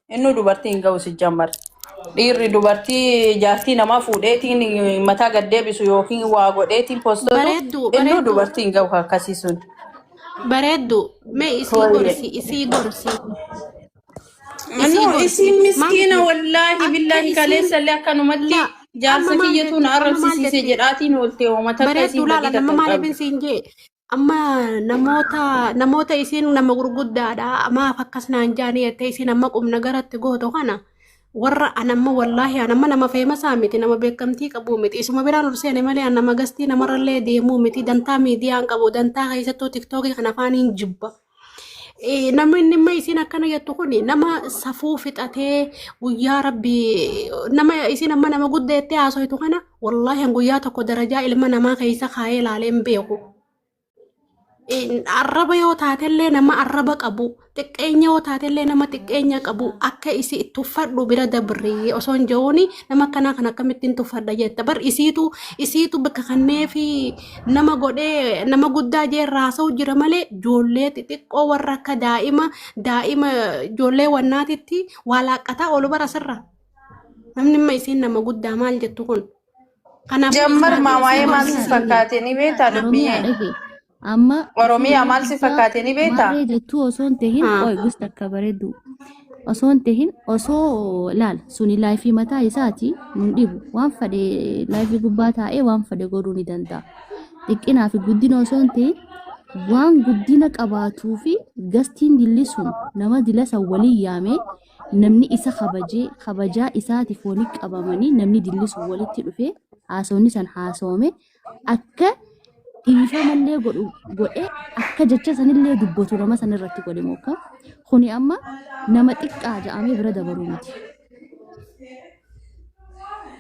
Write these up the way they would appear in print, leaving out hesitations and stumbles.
Innuu dubartii hin ga'u sijjammar. Dhiirri dubartii jaartii namaa fuudheetiin mataa gad deebisu yookiin waa godheetiin postotu Bareedduu innuu bareedduu dubartii hin ga'u akkasii sun. bareedduu mee isii Fooyyee. gorsi isii gorsi isii No, gorsi isiin maal miskiina wallaahi akka billaahi isiin kaleessa illee akkanumatti la jaarsa amma maal kiyyatu jetti na amma maal arrabsisiise jetti jedhaatiin oolte hooma takka bareedduu isiin laala badii nama takka hin maaliif qabdu. siin jee amma namoota isiin nama gurguddaadha maaf akkas naan jaanii jettee isiin amma qubna garatti gootu kana warra anamma wallaahi anamma nama feemasaa miti nama beekamtii qabu miti isuma biraan ol seene malee an nama gastii namarrallee deemuu miti dantaa miidiyaan qabu dantaa keessattuu tiktookii kana afaaniin jibba. Namni inni amma isiin akkana jettu kun nama safuu fixatee guyyaa rabbi nama isiin amma nama guddaa jettee haasoytu kana wallaahi an guyyaa tokko darajaa ilma namaa keessa kaayee ilaalee hin beeku. Arraba yoo taatellee nama arraba qabu xiqqeenya yoo taatellee nama xiqqeenya qabu akka isi tuffadhu bira dabri osoo hin jehuuni nama akkanaa kan akkamittiin tuffadha jetta bar isiitu isiitu bakka kanneefi nama godhee nama guddaa jeerra haasa'u jira malee ijoollee xixiqqoo warra akka daa'ima daa'ima ijoollee wannaatitti waa laaqqataa oolu bara sirra namni amma isiin nama guddaa maal jettu kun kanaafuu Jammar isii maamaayee isii maal si gorsi siin fakkaate ni beektaa Oromiyaa dubbiyyee? dhage. Amma isiin Oromiyaa nama maal si guddaa fakkaate ni beektaa? maarree jettuu osoo hin tahin haa qoy gosti akka bareeddu osoo hin tahin osoo laal suni laayifii mataa isaati nun dhibu waan fedhe laayifii gubbaa taa'ee waan fedhe godhuu ni danda'a. Xiqqinaa fi guddina osoo hin tahin waan guddina qabaatuu fi gastiin dilli sun nama dila san waliin yaamee namni isa kabajee kabajaa isaatiif walitti qabamanii namni dilli sun walitti dhufee haasawni san haasawame akka dhiifamallee godhu godhee akka jecha sanillee dubbatu nama san irratti godhe mookka kuni amma nama xiqqaa ja'amee bira dabaruu miti.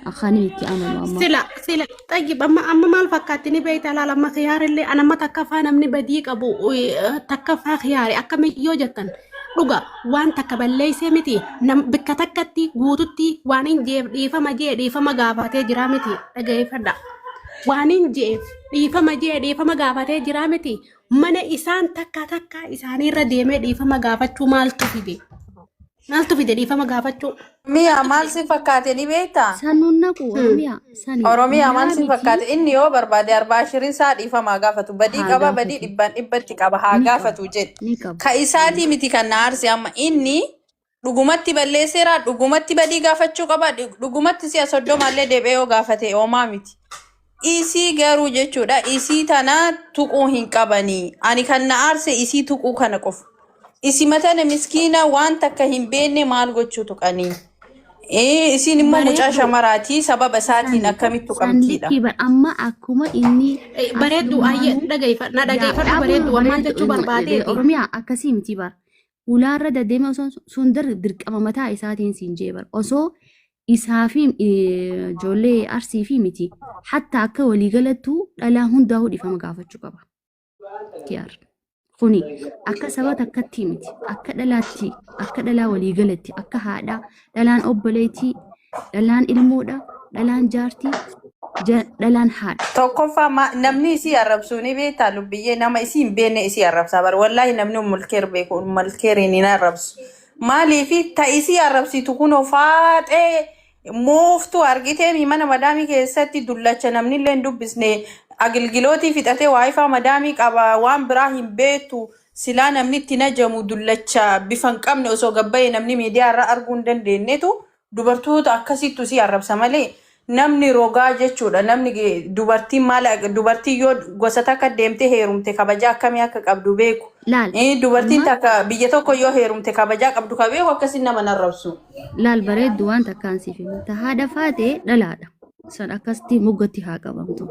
Akkaan itti amanu amma. Sila sila xayyib amma amma maal fakkaatti ni beekta laala amma khiyaarillee an amma takkaffaa namni badii qabu takkaffaa khiyaari akkami yoo jettan dhuga waan takka balleessee miti nam bikka takkatti guututti waan hin jeef dhiifama jee dhiifama gaafatee jira miti dhaggeeffadha waan hin jeef dhiifama jee dhiifama gaafatee jira miti mana isaan takka takka isaaniirra deemee dhiifama gaafachuu maaltu fide maaltu fide dhiifama gaafachuu. Oromiyaa maal si fakkaate ni beektaa? Sanuun naqu Oromiyaa sani Oromiyaa maal biraa si miti fakkaate? Inni yoo barbaade arbaa ashirin isaa dhiifamaa gaafatu. Badii haa qaba badii gaafatu. dhibbaan dhibbatti qaba haa Ni qaba gaafatu jedhe. ni qaba. Ka isaatii miti kan na aarse amma inni dhugumatti balleesseera dhugumatti badii gaafachuu qaba dhugumatti si'a soddomaallee deebi'ee yoo gaafate homaa miti. Isii garuu jechuudha isii tana tuquu hin qabanii. Ani kan na aarse isii tuquu kana qofa. Isi matana miskiina waan takka hin beekne maal gochuu tuqanii. Isiin immoo mucaa Bareedduu shamaraatii sababa isaatiin San akkamitti san tuqamtiidha. likkii bar amma akkuma inni Bareedduu ayyee aslumaanuu dhageeffadhu na yaa dhageeffadhu dhaabuu bareedduu waan maal bareeddu jechuu barbaadeeti. Oromiyaa akkasii miti bar ulaarra deddeemee osoo sun dirqama mataa isaatiin siin jee bar osoo isaa fi ijoollee arsii fi miti hatta akka waliigalattu dhalaa hundaa'uu dhiifama gaafachuu qaba. Kiyaar. Kuni akka saba takkatti miti akka dhalaatti akka dhalaa waliigalatti akka haadhaa dhalaan obboleettii dhalaan ilmoodha dhalaan jaartii dhalaan haadha. Tokkoffaa namni isii arrabsuu ni beektaa lubbiyyee nama isii hin beekne isii arrabsaa bara wallaahi namni ummulkeer beeku ummulkeeriin hin arrabsu. Maaliifi ta isii arrabsitu kunoo faaxee mooftuu argitee mana madaamii keessatti dullacha namni illee hin dubbisne agilgilootii fixatee waayifaa madaamii qaba waan biraa hin beektu silaa namni itti najamu dullacha bifa hin qabne osoo gabbayee namni miidiyaa irraa arguu hin dandeenyetu dubartoota akkasittu isii arrabsa malee namni rogaa jechuudha namni dubartiin maal dubartiin yoo gosa takka deemtee heerumte kabajaa akkamii akka qabdu beeku. Laal Dubartiin amma takka biyya tokko yoo heerumte kabajaa qabdu ka beeku akkasiin nama hin arrabsu. Laal bareeddu waan takkaan siif himu. Ta haadha faate dhalaadha. San akkasitti muggatti haa qabamtu.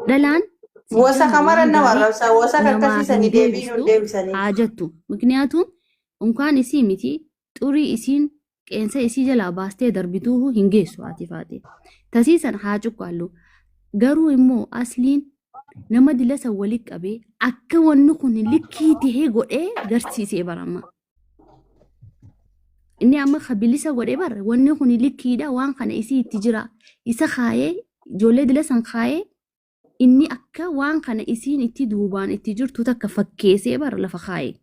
Dhalaan Wasaka sijjamma mara waan nama gaarii arrabsa wasaka namaa akkasii hin sanii deebii nu deebistu deebisanii. haa jettu. Mikniyaatuun unkaan isii miti xurii isiin qeensa isii jalaa baastee darbituuhu hin geessu haati faate. Tasii san haa cuqqaallu. Garuu immoo asliin nama dila san walitti qabee akka wanni kun likkii tahee godhee garsiisee barama. Inni amma ka bilisa godhe bar wanni kun likkiidha waan kana isii itti jira. Isa kaayee ijoollee dila san kaayee inni akka waan kana isiin itti duubaan itti jirtu takka fakkeessee bar lafa kaayee.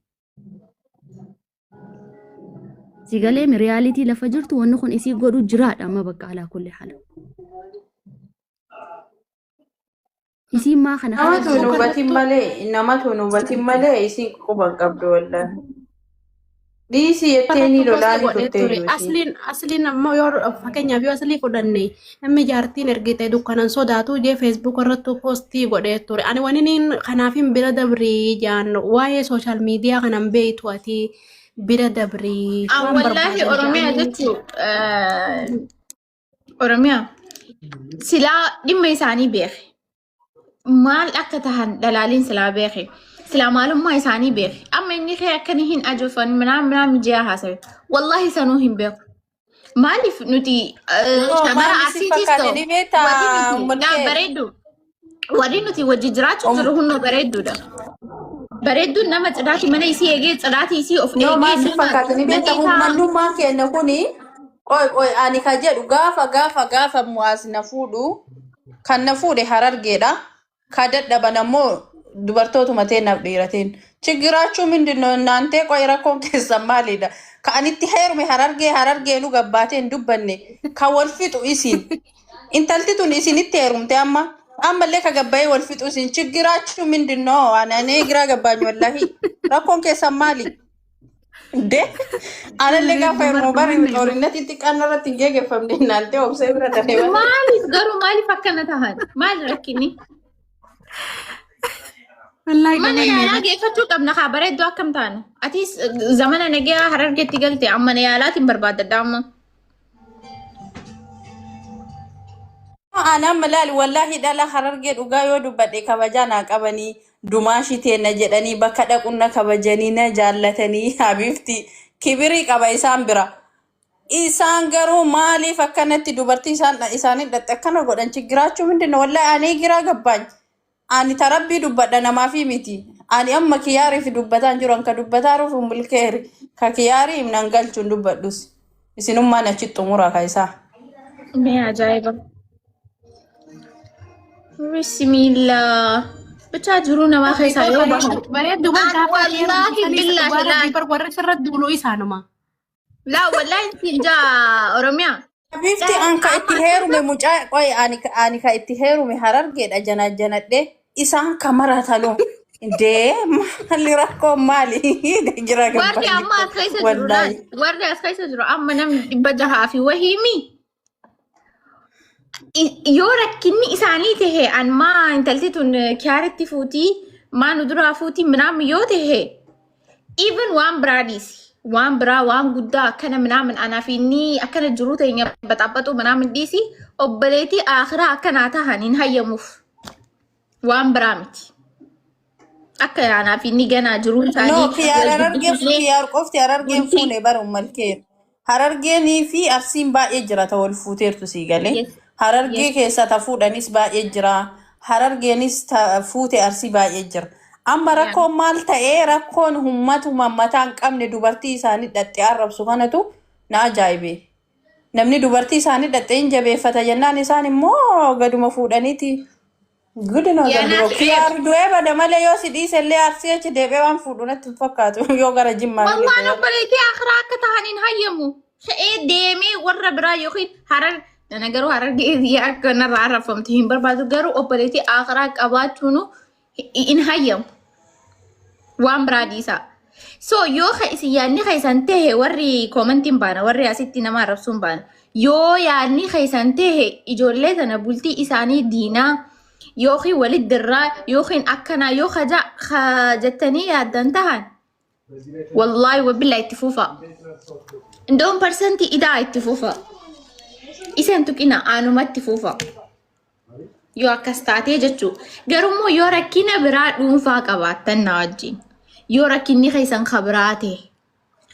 Si galee mi reality lafa jirtu wanni kun isii godhu jiraadha amma bakka alaa kulli haala. Isiin maa kana kana Namatu hin godha. hubatin malee, namatu hin hubatin malee isiin quba hin qabdu wallaahi. Dhiisii jettee ni Irratti posti lolaanii godhee turte ture. iyyuu isiin. Asliin ammoo yoo fakkeenyaaf yoo aslii fudhanne namni jaartiin ergite dukkanan sodaatu jee Facebook irratti postii godhee ture. Ani wani niin kanaafin bira dabrii jaan waa'ee sooshaal miidiyaa kanan beeytu ati bira dabrii An waan wallaahi barbaadan Oromiyaa ja'anii jechuun Oromiyaa silaa dhimma isaanii beeke. Maal akka tahan dhalaaliin silaa beeke. Silaa maalummaa isaanii beeke. Amma inni kee akkani hin ajoofan minaan minaan mijiyaa haasawe. Wallaahi sanuu hin beeku. Maaliif nuti No, shamara maali si arsiitiis fakkaate ta'u ni beektaa warri nuti laa mulkee. bareeddu warri nuti wajji jiraachuu jiru hunduu bareedduudha. Bareedduun nama cidhaati mana isii eegee cidhaati isii of No, eegee maal si nama fakkaate ni beektaa nageetaa uummanummaan keenya kuni qoy qoy ani ka jedhu gaafa gaafa gaafa mu'aas na fuudhu kan na fuudhe harargeedha. Ka dadhaban ammoo dubartootuma teennaaf dhiirateen. Chiggiraachuu mindinoo naantee qoy rakkoon keessan maalidha? Ka anitti heerume harargee harargeenu gabbaatee hin dubbanne ka wal fixu isin. Intalti tun isinitti heerumte amma ammallee ka gabbayee wal fixu isin. Chiggiraachuu mindinoo ani giraa gabbaanyu wallahi. Rakkoon keessan maali? De anallee gaafa heerumu bari xoorinnatii xiqqaan irratti hin geeggeeffamne naantee obsee bira daree malee. Maaliif garuu maaliif akkana tahan? Maal rakkinni? Wallaahi Mana dhabanne yaalaa geeffachuu qabna kaa bareedduu akkam taane. Atis zamana nagayaa harargeetti galte amma mana yaalaatiin barbaaddadha amma. Anaan malaali wallaahi dhala harargee dhugaa yoo dubbadhe kabajaa naa qabanii dumaashii teenna jedhanii bakka dhaqun na kabajanii na jaallatanii habiifti kibirii qaba isaan bira. Isaan garuu maaliif akkanatti dubartii isaan isaanii dhaxxe akkana godhan chiggiraachuu mindinna wallaahi ani giraa gabbaany. Ani tarabbii dubbadha namaafi miti. Ani amma kiyyaariif dubbataan jiru anka dubbataa ruuf mulkeeri ka kiyyaarii himnan galchuun dubbadhus. Isinummaan achi xumuraa ka isaa. Mee ajaa'iba. Bismillah. Bichaa jiruu namaa keessaa yoo bahan. Bareeddu bar An gaafa ati heerumtu wallaahi sanis billaahi dhugaa laa. rabbii bar warri sirra duulu isaanuma. Laa wallaahi siin jaa Oromiyaa. Bifti an ka itti heerume mucaa qoy ani ka itti heerume harargeedha jana janadhe isaan ka maratanoo dee maali rakkoon maali jira Warri gabbaanyi amma as keessa jiru laal. wallaahi. Warri as keessa jiru amma namni 600 fi wahiimi. Yoo rakkinni isaanii tahe an maa intalti tun kiyaaritti fuutii maa nu duraa fuutii minaamin yoo tahe even waan biraa dhiisi. Waan biraa waan guddaa akkana minaamin anaaf inni akkana jiruu teenya baxaabaxuu minaamin dhiisi obboleetii akhiraa akkanaa tahan hin hayyamuuf. Waan biraa miti. Akka anaaf inni ganaa jiruu No, isaanii kiyyaar wal harargee guddifnee kiyyaar qofti harargeen bultii. fuune bara ummalkeer. Harargeenii fi arsiin baay'ee jira ta wal fuuteertu sii galee. Yes, Harargee yes. keessa ta fuudhanis baay'ee jira. Harargeenis ta fuute arsii baay'ee jira. Amma rakkoon maal ta'ee rakkoon ummatuma mataa hin qabne dubartii isaanii dhaxxee arrabsu kanatu na ajaa'ibe. Namni dubartii isaanii dhaxxee hin jabeeffata jennaan isaan immoo gaduma fuudhaniiti. Gudinoo Yaa zandiro. naaf eeb. Kiyyaar du'ee bada malee yoo si dhiise illee arsii achi deebi'ee waan fuudhu natti hin fakkaatu yoo gara jimmaa illee Wallaan ta'e. obboleettii akhiraa akka tahan hin hayyamu. Ka'ee deemee warra biraa yookiin harar nana garuu harargee akka narraa arrabfamtu hin barbaadu garuu obboleettii akhiraa qabaachuun hin hayyamu. Waan biraa dhiisaa. So yoo ka isin yaadni keessan tahe warri koomantiin baana warri asitti nama arrabsuun baana. Yoo yaadni keessan tahe ijoollee tana bultii isaanii diinaa yookiin walit dirraa yookiin akkanaa yoo kaja jettanii yaaddan tahan wallaahi wabillaa itti fufa. Indoon parsantii idaa itti fufa. Isan tuqina aanumatti fufa. Yoo akkas taatee jechuu. Garummoo yoo rakkina biraa dhuunfaa qabaattan na wajjin. Yoo rakkinni keessan ka biraa ta'e.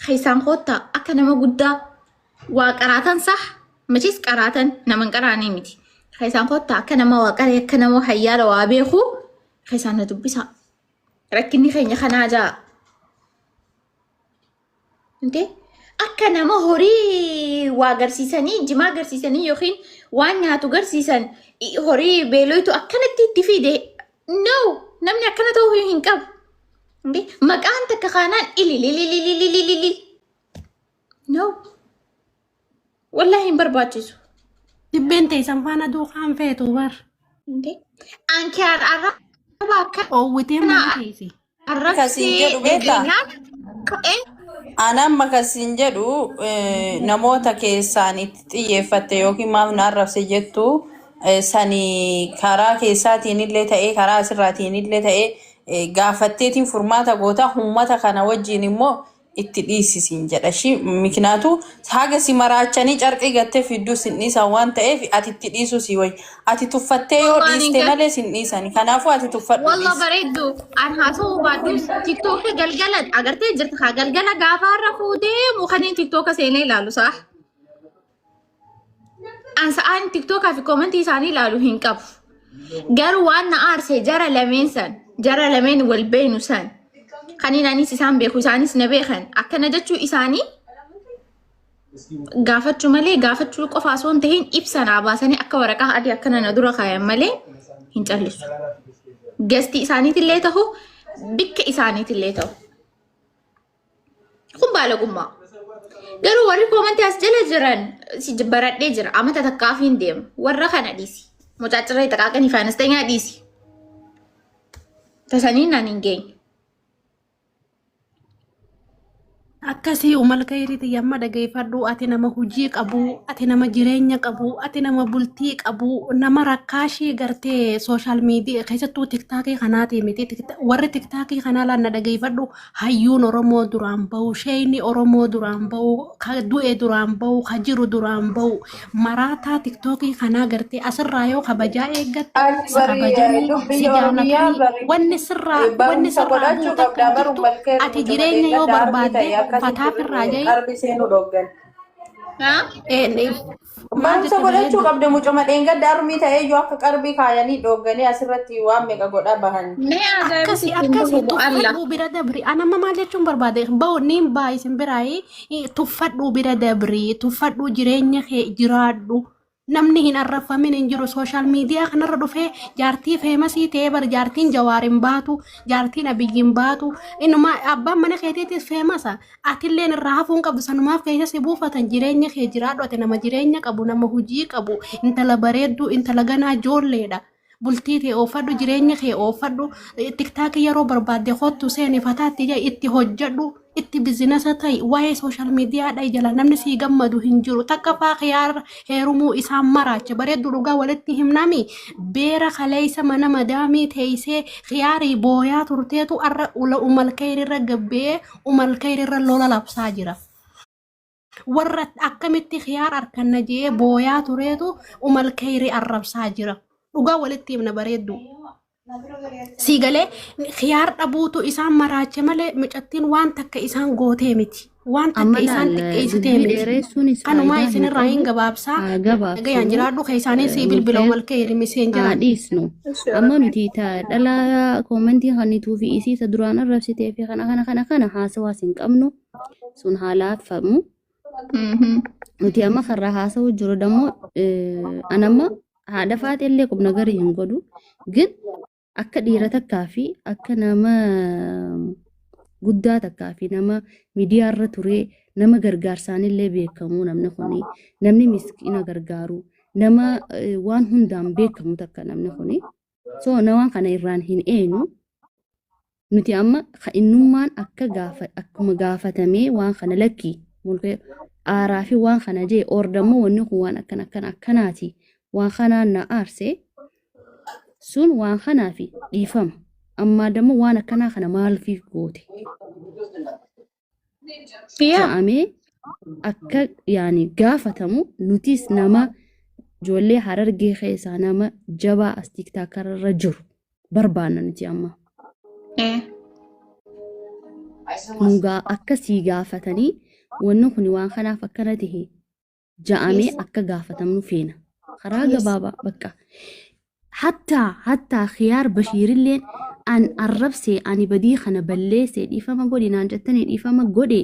Keessaan koottaa akka nama guddaa waa qaraatan sah machis qaraatan nama hin qaraanii miti. Keessaan koottaa akka nama waa qaree akka nama hayyaala waa beeku keessaan na dubbisaa. Rakkinni keenya kanaa jaa. Intee akka nama horii waa garsiisanii jimaa garsiisanii yookiin waan nyaatu garsiisan horii beeloytu akkanatti itti fide. No, namni akkana ta'uu hin qabu. Intee maqaan takka kaanaan ilililililililil. No. Wallaahi hin barbaachisu. Dibbeen teessan faana duukaan feetu bar. Anki arraba akka Oowwitee mana teessi. Kasiin arrabsee jedhu beektaa? dhageenyaan ka'ee. Ani amma kasiin jedhu namoota keessaan itti xiyyeeffatte yookiin maaf na arrabse jettu sani karaa keessaatiin illee ta'ee karaa asirraatiin illee ta'ee gaafatteetiin furmaata goota, uummata kana wajjin immoo itti dhiisisiin jedha. Shi mikinaatu haga si maraachanii carqii gattee fidduu sin dhiisan waan ta'eef ati itti dhiisuu si wayya. Ati tuffattee yoo Wallaan hin dhiiste gal. malee sin dhiisani. Kanaafuu ati tuffadhu Walla dhiisi. bareeddu an haasa'uu baadhus TikToka galgala agartee jirta kaa galgala gaafa har'a fuudhee mukaniin TikToka seenee ilaalu sa'a. An sa'aan TikTokaa fi koomentii isaanii ilaalu hin qabu. Garuu waan na aarse jara lameen san, jara lameen wal beenu san, kaniin anis isaan beeku isaanis na beekan, akkana jechuu isaanii gaafachuu malee, gaafachuu qofa osoo hin tahin ibsa naa baasanii akka waraqaa adii akkana na dura kaayan malee hin callisu. Gasti isaaniitillee ta'u, bikka isaaniitillee ta'u. Kun baalagummaa. Garuu warri koomantii as jala jiran si baradhee jira. Amata takkaaf hin deemu. Warra kana dhiisi. Mucaacirree xaqaaqanii fi anastenyaa dhiisi. Tasanii naan hin geenye. Akkasii umal kayriiti yamma dhageeffadhu. Ati nama hojii qabu, ati nama jireenya qabu, ati nama bultii qabu, nama rakkaashii gartee social media keessattuu TikTokii kanaati miti. Warri TikTokii kanaa laanna dhageeffadhu, hayyuun Oromoo duraan bahu, sheeyni Oromoo duraan bahu, ka du'e duraan bahu, ka jiru duraan bahu, maraataa TikTokii kanaa gartee asirraa yoo kabajaa eeggatte Ati si bari kabajanii si dubbii Oromiyaa jaalatanii bari wanni barumsa sirraa godhachuu buuta qabdaa kan bar jirtu ummalkeer ati mucuma jireenya yoo dheeggadda arbii barbaadde ta'e akkasitti fataafirraa jahi. qarbii seenuu dhooggan. Maal Barumsa jette godhachuu bareeddu? qabde, mucuma dheengadda armii ta'ee iyyuu akka qarbii kaayanii dhoogganii asirratti waan meeqa godhaa bahan. Mee ajaa'iba Akkasi sitti hin akkasi bahu Allah. tuffadhuu bira dabri. An amma maal jechuun barbaade, bahu niin baa isin biraayi, tuffadhuu bira dabri, tuffadhuu, jireenya kee jiraadhu. Namni hin arraffamin hin jiru. Social media kanarra dhufee jaartii famousii ta'ee bar, jaartiin Jawaar hin baatu, jaartiin Abiyyi hin baatu, inuma abbaan mana keetiitis famousa, atilleen irraa hafuu hin qabdu. Sanumaaf keessa si buufatan. Jireenya kee jiraadhu. Ati nama jireenya qabu, nama hojii qabu, intala bareedduu, intala ganaa ijoolleedha. Bultii kee oofadhu, jireenya kee oofadhu. TikTokii yeroo barbaadde kottu seeni, fataatti jee itti hojjedhu, itti businessa ta'i. Waa'ee social mediadha jala namni sii gammadu hin jiru. Takka faa khiyaar heerumuu isaan maraache. Bareeddu, dhugaa walitti himnami, beera kaleessa mana madaamii teessee khiyaarii booyaa turteetu arra umalkayrirra gabbee umalkayrirra lola labsaa jira. Warra akkamitti khiyaar arkanna jee booyaa tureetu umalkayrii arrabsaa jira. Dhugaa walitti himna, bareeddu. Sii galee, khiyaar dhabuutu isaan maraache malee mucattiin waan takka isaan gootee miti. Waan takka Amma isaan laal xiqqeessitee dubbii miti. dheeressuunis Kanumaa faayidaa hin isinirraa hin qabu. gabaabsaa. Haa Nagayaan gabaabsinu. jiraadhu. Keessaanii sii bilbila umalkayri miseen Haa jiraan. dhiisnu. Amma nuti ta dhalaa koomentii kannituu fi isii ta duraan arrabsitee fi kana kana kana kana haasawaas hin qabnu. Sun haa laaffamu. Nuti amma karraa haasawuu jiru dammoo anamma haadha faate illee qubna garii hin godhu. Gin akka dhiira takkaa fi akka nama guddaa takkaa fi nama miidiyaa irra turee, nama gargaarsaan illee beekamu, namni kuni namni miskiina gargaaru, nama waan hundaan beekamu takka namni kuni. So nama kana irraan hin eenu. Nuti amma innummaan akka gaafa akkuma gaafatamee waan kana lakkii mulkee aaraa fi waan kana jee ordammoo wanni kun waan akkana akkana akkanaati, waan kanaan na aarse sun, waan kanaa fi dhiifama, ammaa dammoo waan akkanaa kana maaliif goote ja'amee akka yaani gaafatamu. Nutis nama ijoollee Harargee keessaa nama jabaa as TikTokarra jiru barbaanna nuti amma. Nugaa akkasii gaafatanii wanni kun waan kanaaf akkana tahe ja'amee akka gaafatamnu feena. Karaa gabaabaa bakka. Hattaa khiyaar Bashiirilleen an arrabsee, ani badii kana balleessee, dhiifama godhi naan jettanii dhiifama godhe,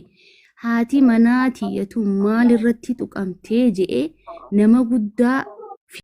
haati manaa tiyyatu maalirratti tuqamtee je'ee nama guddaa.